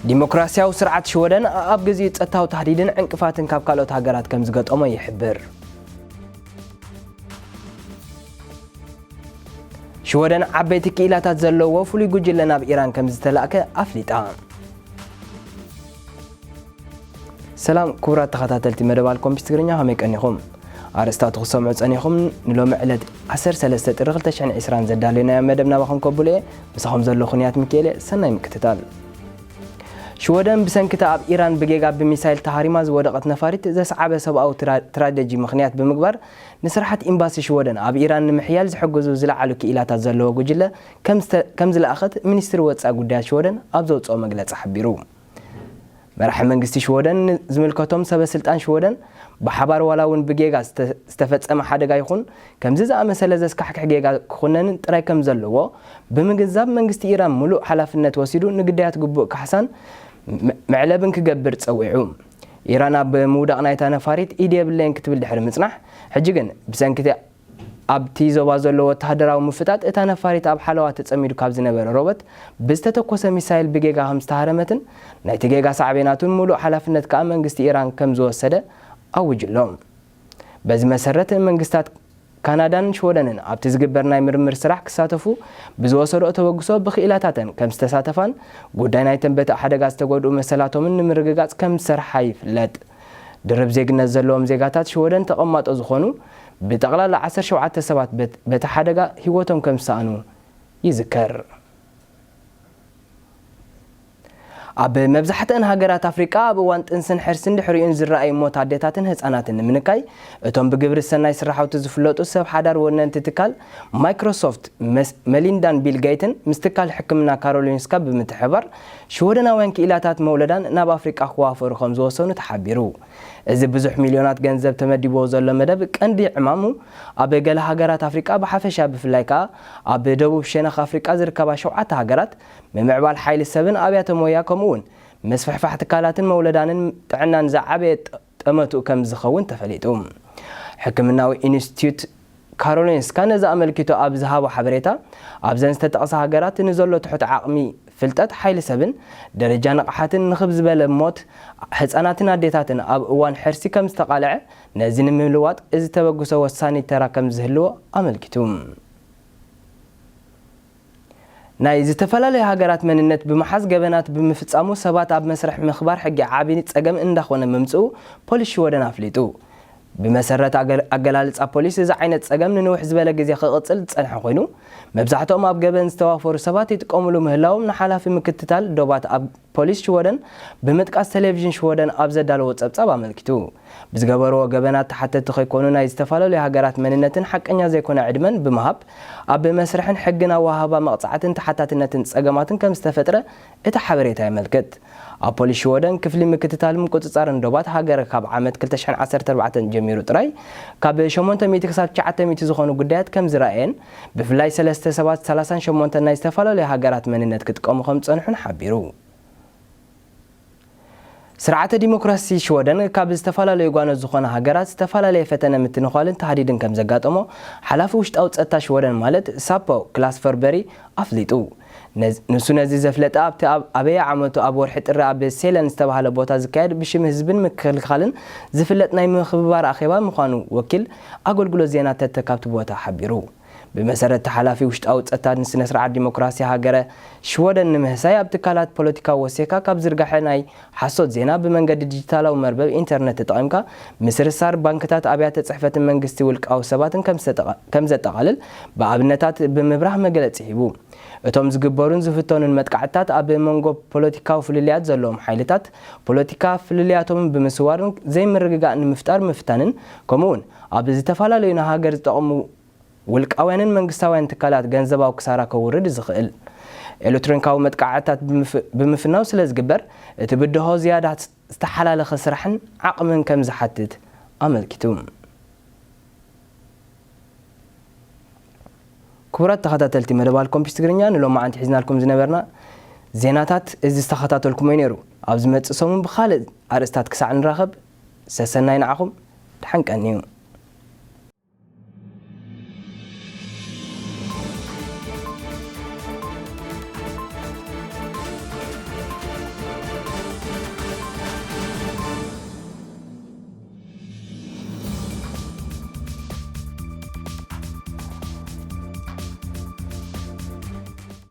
ዲሞክራሲያዊ ስርዓት ሽወደን ኣብ ግዜኡ ጸጥታዊ ታህዲድን ዕንቅፋትን ካብ ካልኦት ሃገራት ከም ዝገጠሞ ይሕብር። ሽወደን ዓበይቲ ክኢላታት ዘለዎ ፍሉይ ጉጅለ ናብ ኢራን ከም ዝተላእከ ኣፍሊጣ። ሰላም ክቡራት ተኸታተልቲ መደብ ኣልኮምፒስ ትግርኛ፣ ከመይ ቀኒኹም? ኣርእስታቱ ክሰምዑ ጸኒኹም። ንሎሚ ዕለት ዓሰርተ ሰለስተ ጥሪ ክልተ ሽሕን ዕስራን ዘዳለናዮ መደብ ናባኹም ከብሎ እየ። ምሳኹም ዘለኹ ንያት ሚካኤል እየ። ሰናይ ምክትታል። ሽወደን ብሰንኪ እታ ኣብ ኢራን ብጌጋ ብሚሳይል ተሃሪማ ዝወደቐት ነፋሪት ዘስዓበ ሰብኣዊ ትራ-፣ ትራጀዲ ምኽንያት ብምግባር፣ ንስራሓት ኤምባሲ ሽወደን ኣብ ኢራን ንምሕያል ዝሕግዙ ዝለዓሉ ክኢላታት ዘለዎ ጉጅለ ከም ዝተ-፣ ከም ዝለኣኸት ሚኒስትሪ ወጻኢ ጉዳያት ሽወደን ኣብ ዘውጽኦ መግለጺ ሓቢሩ። መራሒ መንግስቲ ሽወደን ዝምልከቶም ሰበ ስልጣን ሽወደን ብሓባር ዋላ እውን ብጌጋ ዝተ-፣ ዝተፈጸመ ሓደጋ ይኹን ከምዚ ዝኣመሰለ ዘስካሕክሕ ጌጋ ክኹነንን ጥራይ ከም ዘለዎ ብምግንዛብ መንግስቲ ኢራን ምሉእ ሓላፍነት ወሲዱ ንግዳያት ግቡእ ካሕሳን መ-፣ መዕለብን ክገብር ጸዊዑ። ኢራን ኣብ ምውዳቕ ናይታ ነፋሪት ኢድ የብለይን ክትብል ድሕሪ ምጽናሕ፣ ሕጂ ግን ብሰንኪ ኣብቲ ዞባ ዘሎ ወተሃደራዊ ምፍጣጥ እታ ነፋሪት ኣብ ሓለዋ ተጸሚዱ ካብ ዝነበረ ሮበት ብዝተተኮሰ ሚሳይል ብጌጋ ከም ዝተሃረመትን ናይቲ ጌጋ ሳዕቤናቱን ምሉእ ሓላፍነት ከኣ መንግስቲ ኢራን ከም ዝወሰደ ኣዊጁ ኣሎ። በዚ መሰረት መንግስታት ካናዳን ሽወደንን ኣብቲ ዝግበር ናይ ምርምር ስራሕ ክሳተፉ ብዝወሰድኦ ተበግሶ ብክኢላታተን ከም ዝተሳተፋን ጉዳይ ናይተን በቲ ሓደጋ ዝተጎድኡ መሰላቶምን ንምርግጋጽ ከም ዝሰርሓ ይፍለጥ። ድርብ ዜግነት ዘለዎም ዜጋታት ሽወደን ተቐማጦ ዝኾኑ ብጠቕላላ ዓሰርተ ሸውዓተ ሰባት በት-፣ በቲ ሓደጋ ህይወቶም ከም ዝሰኣኑ ይዝከር። ኣብ መብዛሕትአን ሃገራት ኣፍሪቃ ኣብ እዋን ጥንስን ሕርስን ድሕሪኡን ዝረኣይ ሞት ኣዴታትን ህጻናትን ንምንካይ፣ እቶም ብግብሪ ሰናይ ስራሕቲ ዝፍለጡ ሰብ ሓዳር ወነንቲ ትካል ማይክሮሶፍት መስ-፣ መሊንዳን ቢል ጌትን ምስ ትካል ሕክምና ካሮሊንስካ ብምትሕባር ሽወደናውያን ክኢላታት መውለዳን ናብ ኣፍሪቃ ክዋፈሩ ከም ዝወሰኑ ተሓቢሩ። እዚ ብዙሕ ሚልዮናት ገንዘብ ተመዲብዎ ዘሎ መደብ ቀንዲ ዕማሙ ኣብ ገለ ሃገራት ኣፍሪቃ ብሓፈሻ ብፍላይ ከኣ ኣብ ደቡብ ሸነኽ ኣፍሪቃ ዝርከባ ሸውዓተ ሃገራት ምምዕባል ሓይሊ ሰብን ኣብያተ ሞያ ከምኡ እውን ምስፍሕፋሕ ትካላትን መውለዳንን ጥዕናን ዝዓበየ ጠ-፣ ጠመቱ ከም ዝኸውን ተፈሊጡ። ሕክምናዊ ኢንስቲትዩት ካሮሊንስካ ነዚ ኣመልኪቱ ኣብ ዝሃቦ ሓበሬታ፣ ኣብዘን ዝተጠቕሳ ሃገራት ንዘሎ ትሑት ዓቕሚ ፍልጠት ሓይሊ ሰብን ደረጃ ንቕሓትን ንኽብ ዝበለ ሞት ህጻናትን ኣዴታትን ኣብ እዋን ሕርሲ ከም ዝተቓልዐ፣ ነዚ ንምልዋጥ እዚ ተበግሶ ወሳኒ ተራ ከም ዝህልዎ ኣመልኪቱ። ናይ ዝተፈላለዩ ሃገራት መንነት ብምሓዝ ገበናት ብምፍጻሙ ሰባት ኣብ መስርሕ ምኽባር ሕጊ ዓቢ ጸገም እንዳኾነ ምምጽኡ ፖሊስ ሽወደን ኣፍሊጡ። ብመሰረት ኣገ-፣ ኣገላልጻ ፖሊስ፣ እዚ ዓይነት ጸገም ንንውሕ ዝበለ ግዜ ክቕጽል ዝጸንሐ ኮይኑ፣ መብዛሕትኦም ኣብ ገበን ዝተዋፈሩ ሰባት ይጥቀሙሉ ምህላዎም ንሓላፊ ምክትታል ዶባት ኣብ ፖሊስ ሽወደን ብምጥቃስ ቴሌቪዥን ሽወደን ኣብ ዘዳለዎ ጸብጻብ ኣመልኪቱ። ብዝገበርዎ ገበናት ተሓተትቲ ከይኮኑ ናይ ዝተፈላለዩ ሃገራት መንነትን ሓቀኛ ዘይኮነ ዕድመን ብምሃብ ኣብ መስርሕን ሕግን ኣወሃህባ መቕጻዕትን ተሓታትነትን ጸገማትን ከም ዝተፈጥረ እቲ ሓበሬታ የመልክት። ኣብ ፖሊስ ሽወደን ክፍሊ ምክትታልን ምቁጽጻርን ዶባት ሃገር ካብ ዓመት ክልተ ሽሕን ዓሰርተ ኣርባዕተን ጀሚሩ ጥራይ ካብ ሸሞንተ ሚእቲ ክሳብ ትሽዓተ ሚእቲ ዝኾኑ ጉዳያት ከም ዝረኣየን ብፍላይ ሰለስተ ሰባት ሰላሳን ሸሞንተን ናይ ዝተፈላለዩ ሃገራት መንነት ክጥቀሙ ከም ዝጸንሑን ሓቢሩ። ስርዓተ ዲሞክራሲ ሽወደን ካብ ዝተፈላለዩ ጓኖት ዝኾና ሃገራት ዝተፈላለየ ፈተነ ምትንዃልን ታህዲድን ከም ዘጋጠሞ ሓላፊ ውሽጣዊ ጸጥታ ሽወደን ማለት ሳፖ ክላስፈርበሪ ኣፍሊጡ። ነዝ-፣ ንሱ ነዚ ዘፍለጠ ኣብቲ ኣብ ኣበየ ዓመቱ ኣብ ወርሒ ጥሪ ኣብ ሴለን ዝተባህለ ቦታ ዝካየድ ብሽም ህዝብን ምክልኻልን ዝፍለጥ ናይ ምኽብባር ኣኼባ ምዃኑ ወኪል ኣገልግሎት ዜና ተተ ካብቲ ቦታ ሓቢሩ። ብመሰረት እቲ ሓላፊ ውሽጣዊ ጸጥታን ስነ ስርዓት ዲሞክራሲ ሃገረ ሽወደን ንምህሳይ ኣብ ትካላት ፖለቲካ ወሲኻ ካብ ዝርጋሐ ናይ ሓሶት ዜና ብመንገዲ ዲጂታላዊ መርበብ ኢንተርነት ተጠቒምካ ምስርሳር ባንክታት ኣብያተ ጽሕፈትን መንግስቲ ውልቃዊ ሰባትን ከም ዝተጠቐ-፣ ከም ዘጠቓልል ብኣብነታት ብምብራህ መግለጺ ሂቡ። እቶም ዝግበሩን ዝፍተኑን መጥቃዕትታት ኣብ መንጎ ፖለቲካዊ ፍልልያት ዘለዎም ሓይልታት ፖለቲካ ፍልልያቶምን ብምስዋርን ዘይምርግጋእ ንምፍጣር ምፍታንን ከምኡውን ኣብ ዝተፈላለዩ ንሃገር ዝጠቕሙ ውልቃውያንን መንግስታውያን ትካላት ገንዘባዊ ክሳራ ከውርድ ዝኽእል ኤሌክትሮኒካዊ መጥቃዕትታት ብምፍ-፣ ብምፍናው ስለ ዝግበር፣ እቲ ብድሆ ዝያዳ ዝተሓላለኸ ስራሕን ዓቕምን ከም ዝሓትት ኣመልኪቱ። ክቡራት ተኸታተልቲ መደብ ኣልኮምፒስ ትግርኛ፣ ንሎማዓንቲ ሒዝናልኩም ዝነበርና ዜናታት እዚ ዝተኸታተልኩሞ እዩ ነይሩ። ኣብ ዝመጽእ ሰሙን ብኻልእ ኣርእስታት ክሳዕ ንራኸብ፣ ሰሰናይ ንዓኹም፣ ደሓን ቀንዩ።